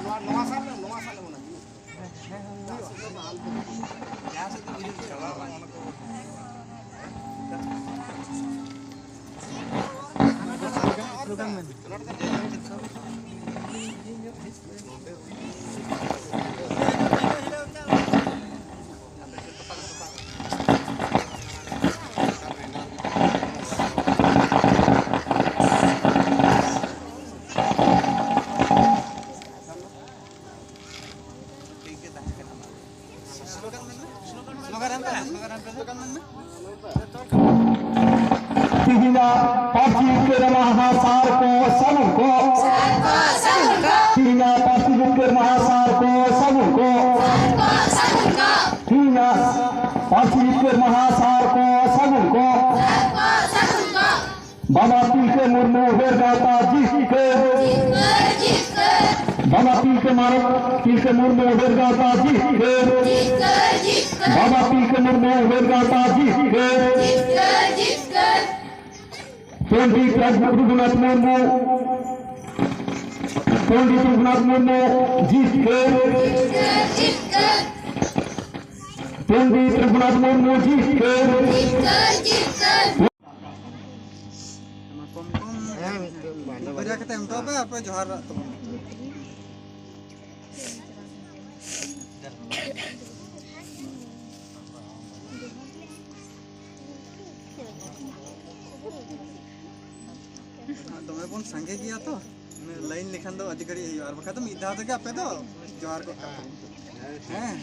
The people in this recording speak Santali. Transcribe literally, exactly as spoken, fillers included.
ᱱᱚᱣᱟ, ᱱᱚᱣᱟ ᱥᱟᱵ ᱢᱮ, ᱱᱚᱣᱟ ᱥᱟᱵ ᱢᱮ, ᱚᱱᱟ ᱡᱤᱱᱤᱥ᱾ ᱛᱤᱦᱤᱧᱟᱜ ᱯᱟᱹᱨᱥᱤ ᱡᱤᱛᱠᱟᱹᱨ ᱢᱟᱦᱟ ᱥᱟᱨ ᱠᱚ ᱥᱟᱹᱜᱩᱱ ᱠᱚ᱾ ᱛᱤᱦᱤᱧᱟᱜ ᱯᱟᱹᱨᱥᱤ ᱡᱤᱛᱠᱟᱹᱨ ᱢᱟᱦᱟ ᱥᱟᱨ ᱠᱚ ᱥᱟᱹᱜᱩᱱ ᱠᱚ᱾ ᱛᱤᱦᱤᱧᱟᱜ ᱯᱟᱹᱨᱥᱤ ᱡᱤᱛᱠᱟᱹᱨ ᱢᱟᱦᱟ ᱥᱟᱨ ᱠᱚ ᱥᱟᱹᱜᱩᱱ ᱠᱚ᱾ ᱵᱟᱵᱟ ᱛᱤᱞᱠᱟᱹ ᱢᱩᱨᱢᱩ ᱩᱭᱦᱟᱹᱨ ᱜᱟᱶᱛᱟ ᱡᱤᱛᱠᱟᱹᱨ᱾ ᱵᱟᱵᱟ ᱛᱤᱞᱠᱟᱹ ᱢᱟᱨ-, ᱛᱤᱞᱠᱟᱹ ᱢᱩᱨᱢᱩ ᱩᱭᱦᱟᱹᱨ ᱜᱟᱶᱛᱟ ᱡᱤᱛᱠᱟᱹᱨ᱾ ᱵᱟᱵᱟ ᱛᱤᱞᱠᱟᱹ ᱢᱩᱨᱢᱩ ᱩᱭᱦᱟᱹᱨ ᱜᱟᱶᱛᱟ ᱡᱤᱛᱠᱟᱹᱨ᱾ ᱯᱚᱱᱰᱤᱛ ᱨᱚᱜᱷᱩᱱᱟᱛᱷ ᱢᱩᱨᱢᱩ, ᱯᱚᱱᱰᱤᱛ ᱨᱚᱜᱷᱩᱱᱟᱛᱷ ᱢᱩᱨᱢᱩ ᱡᱤᱛᱠᱟᱹᱨ᱾ ᱯᱚᱱᱰᱤᱛ ᱨᱚᱜᱷᱩᱱᱟᱛᱷ ᱢᱩᱨᱢᱩ ᱡᱤᱛᱠᱟᱹᱨ᱾ ᱚᱱᱟ ᱠᱚᱢ ᱠᱚᱢ ᱵᱟᱨᱭᱟ ᱠᱟᱛᱮ ᱮᱢ ᱦᱚᱴᱚ ᱯᱮ, ᱟᱨ ᱯᱮ ᱡᱚᱦᱟᱨᱟᱜ ᱛᱟᱵᱚᱱ᱾ ᱫᱚᱢᱮ ᱵᱚᱱ ᱥᱟᱸᱜᱮ ᱜᱮᱭᱟ ᱛᱚ, ᱩᱱᱟᱹᱜ ᱞᱟᱭᱤᱱ ᱞᱮᱠᱷᱟᱱ ᱫᱚ ᱟᱹᱰᱤ ᱜᱷᱟᱹᱲᱤᱡ ᱦᱩᱭᱩᱜᱼᱟ, ᱟᱨ ᱵᱟᱠᱷᱟᱱ ᱫᱚ ᱢᱤᱫ ᱫᱷᱟᱣ ᱛᱮᱜᱮ ᱟᱯᱮ ᱫᱚ ᱡᱚᱦᱟᱨ ᱜᱚᱫ ᱠᱟᱜ ᱯᱮ᱾ ᱦᱮᱸ᱾